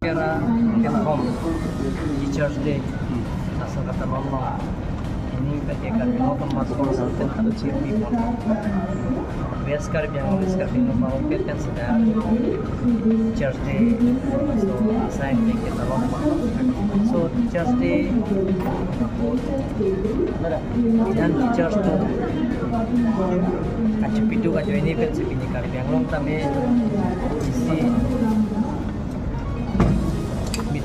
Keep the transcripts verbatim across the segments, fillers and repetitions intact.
Era, welcome Teachers Day. Laso kata lom lom. Pini ke Karbi Anglong Autonomous Council pen ado chirpi pon. West Karbi Anglong, East Karbi Anglong, Karbi Anglong pen seta Teachers Day. So, asai ke kata lom lom. So, Teachers Day, jan teachers atum kachepi do kajoine pensi pini Karbi Anglong tame isi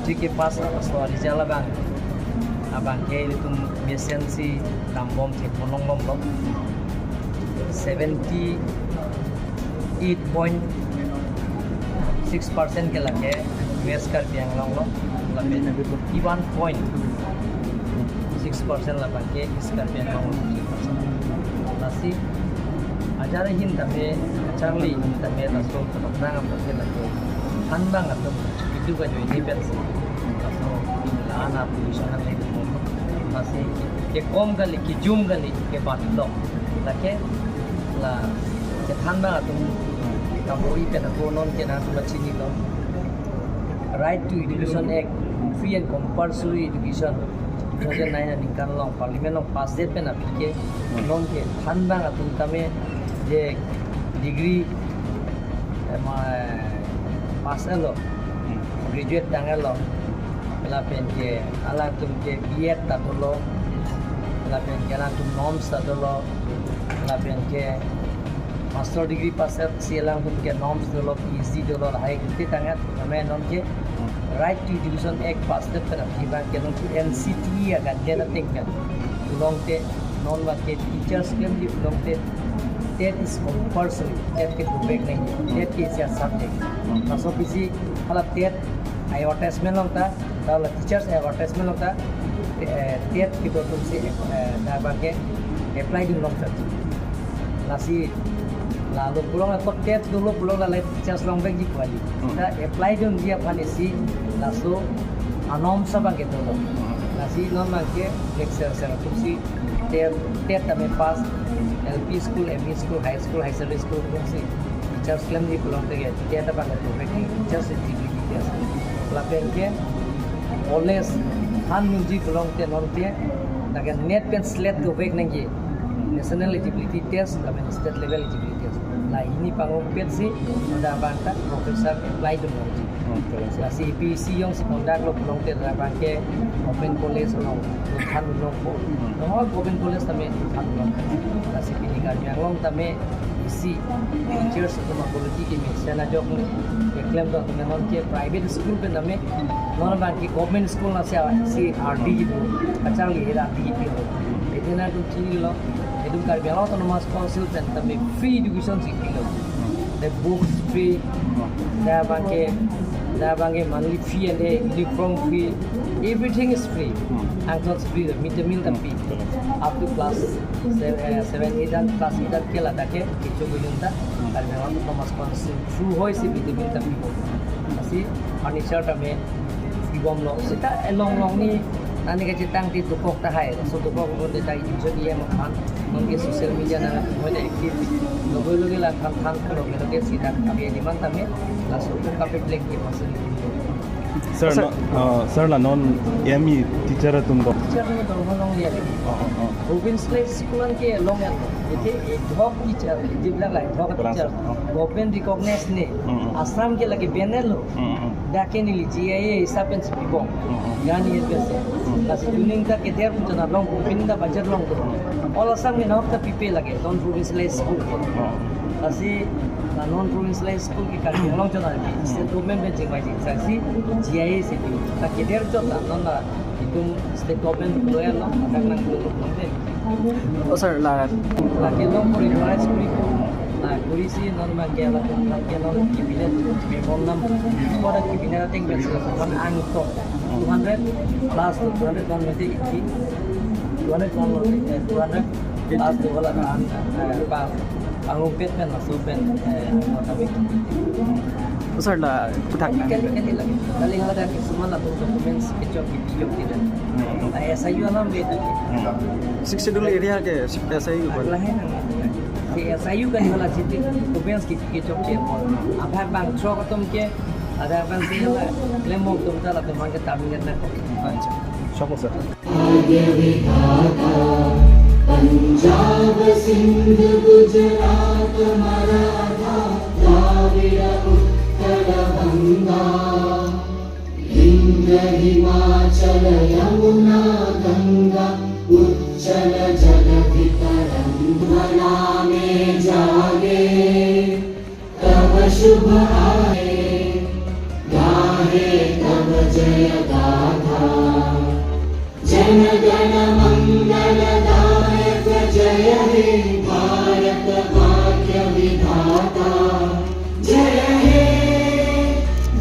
matric ke pass, laso result abang, abang ke ilitum mesensi dambom thek monong bomlo. Seventy eight point six percent ke lake West Karbi Anglong lo, lapen fifty one point six percent labang ke East Karbi Anglong lo. Lasi ajat ahin tame, kacharli ahin tame, laso ketok nang apot ke lake thanbang atum kachepi do kajoine pensi laso la-an a position nangle mo. Lasi kekom kali, kejum kali, kebat lo. Lake la kethanbang atum kabor-i pen ako non ke nangtum chinilo. Right to Education Act, Free and Compulsory Education, two thousand nine aningkan along Parliament along pass det pen aphi ke non ke thanbang atum tame je degree, eh, ma-, pass lo, graduate tanglo, lapen ke alangtum ke B Ed ta dolo, lapen ke alangtum norms ta dolo, lapen ke master degree pass si alangtum ke norms dolo, P H D dolo, lahai kiti tangte tame non ke Right to Education Act pass det pen aphi abang ke non ke N C T E a-guideline ateng pen pulote non abang ke teachers klemji pulote TET is compulsory, TET ke dovek nangji, TET ke isi a-subject. Laso apotsi hala TET advertisement along ta, hala teachers advertisement along ta, eh, TET kedo atumsi, eh, dak abang ke apply dun longchot. Lasi lalo pulote ako TET dolo pulote la teachers longvekji kali. Hmm. Ta apply dunji aphan isi laso a-norms abang ke dolo. Hmm. Lasi non abang ke nek ser ser atumsi TET, TET tame pass, L P school, M E school, high school, higher secondary school atumsi teachers klemji pulote ke TET abang ke dovek nangji, teachers eligibility test. Lapen ke college than nangji pulote non ke lake NET pen SLET dovek nangji, National Eligibility Test lapen State Level Eligibility Test. La hini pangrumpetsi dak abang ta professor apply dun nangji. Hmm, betul. Lasi A P S C jongsi conduct lo pulote dak abang ke government college along than longpo. Hmm. Nonke government college tame than longpo. Lasi pini Karbi Anglong tame isi teachers atum a-quality kemesen ajok ne keklem do tame non ke private school pen tame non abang ke government school na si isi ardi kipu, kacharli hera ardi kipu. Ede nangtum chinilo, ilitum Karbi Anglong Autonomous Council pen tame free education si pilo. The books free, dak abang ke, dak abang ke monthly fee and the uniform fee, everything is free. Hmm. Angthon free, mid day meal ta free. Hmm. Up to class seven, eh, seven, eight an, class eight an ke ladak ke kecho gunung ta, Hmm. Karbi Anglong Autonomous Council through hoi si mid day meal ta free. Lasi furniture tame free bomlo. Seta along along ni nani kachetang ti dokok tahai. So dokok ko de tai jodi ya makan. Nonke social media nang hoi ta active. Logo logo la than than ko logo logo sita kami di man tame. Laso ko kape black ke masuk. Sir, Sir. No, uh, sir la non M E teacher atum do. Teacher ni do holong ya. Oh, oh, oh. Provincial school an ke long ya. Ete ad hoc teacher, jibla la ad hoc Kurang teacher. Sir. Oh. Government recognize ne. Mm, mm. Assam ke lake banner lo. Mm, mm. Dak ke neli G I A hisap pensi pibom. Mm, mm. Yani L P S. Mm. Lasi tuning ta keder pun chana long, pin ta budget long tu. All Assam ke nahok ta pipe lake, non provincialized school. Mm. Lasi la non provincialized school ke Karbi Anglong chana lake. State government pen chingvai chingsaisi G I A si pi. Ta keder chot ta non la itum state government loyal lo, akan nang dulu nanti. Oh, sir, la. La kelong kori dua school itu. La kori si non abang ke la tum la kelong kibilet memang nam. Pada kibilet ateng bersi kan angkot two hundred plus two hundred kan berarti iki. Two hundred kan berarti, eh, two hundred plus two wala kan, eh, pa-, pangrumpet kan masuk kan, eh, angkot kami. Oh, sir, la puthak na. Kali, kali lagi. Kali ngala dak semua la documents kechok di video kita. Hmm. La S I U alam beda. Hmm. Sixth Schedule area ke S I U kan? Lahen. Si S I U kan hala city documents ki, kechok che. Abang bang throk atum ke, Ada apa sih ya, Pak? Lemong tum ta latum bang kita mingat nak. Siapa, sir? भाग्य विधाता, पंजाब सिंध गुजरात मराठा, द्राविड़ उत्कल बंगा, विंध्य हिमाचल यमुना गंगा, उच्छल जलधि तरंग। वना में जागे तब शुभ आए, गाहे तब जय गाथा। जन गण मंगल दायक जय हे भारत भाग्य विधाता। जय हे,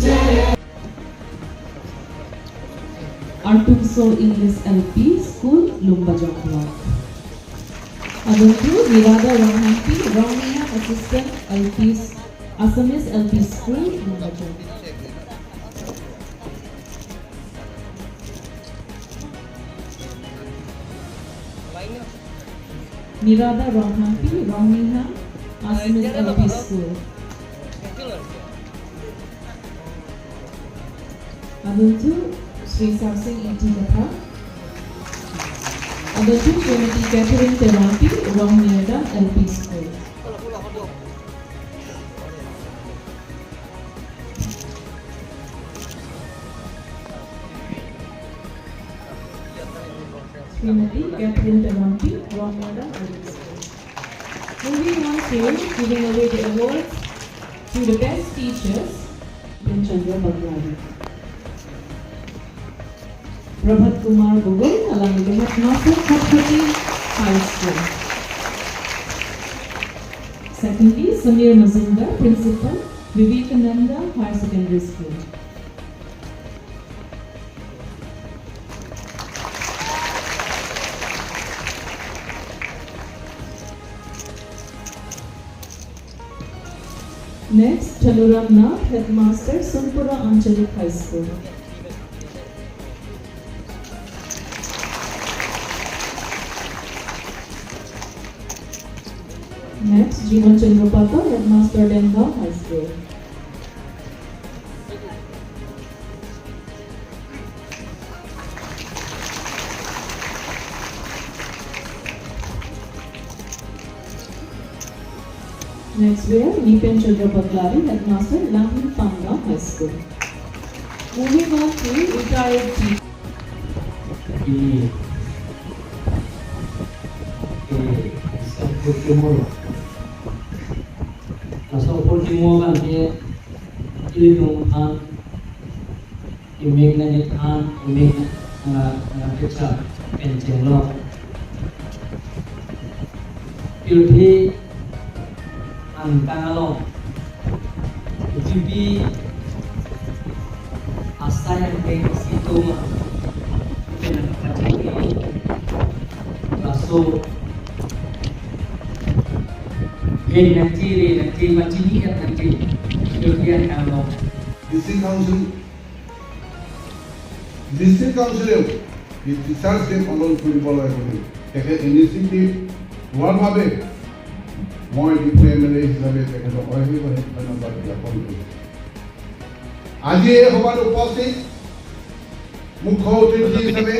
जय। Artumso English L P School, Lumbajong Block. Adungthu Nirada Ronghangpi, Rongnia Assistant L P S-, Assamese L P School, Lumbajong. Nirada Ronghangpi, Rongnia Assamese L P School. Adungthu Sri Sarsing Ingti Kathar. Adungthu Srimati Catherine Terangpi, Rongnia L P School. Srimati Catherine Terangpi, Rongnia L P School. Moving on to giving away the awards to the best teachers, Chandra Baglari. Prabhat Kumar Gogoi, alangli headmaster, Khatkhati High School. Secondly, Samir Majumdar, principal, Vivekananda Higher Secondary School. Next, Chaluram Nath, headmaster, Sunpura Anchalik High School. Next, Jiman Chandra Patta, headmaster, Dengaon High School. Next, we have Nipen Chandra Baglari, headmaster, Langhin Pangaon High School. Moving on to retired teacher. Ini, eh, Sangkur Timur. Nah, Sangkur Timur kan dia, dia dong, ah, imek na ni than, imek na, ah, ah, kecap pen chenglok. Pirthe angkang along, G B asai angkang situm, pen kacang laso, pen nanti, nanti macini nanti, pirthe angkang along. District Council, District Council-এও এই teachers day পালন কৰিবলৈ বুলি তেখেত ইনিচিয়েটিভ লোৱাৰ বাবে মই Diphu M L এ হিচাপে তেখেতক অশেষ অশেষ ধন্যবাদ জ্ঞাপন কৰিছোঁ। আজি এই সভাত উপস্থিত মুখ্য অতিথি হিচাপে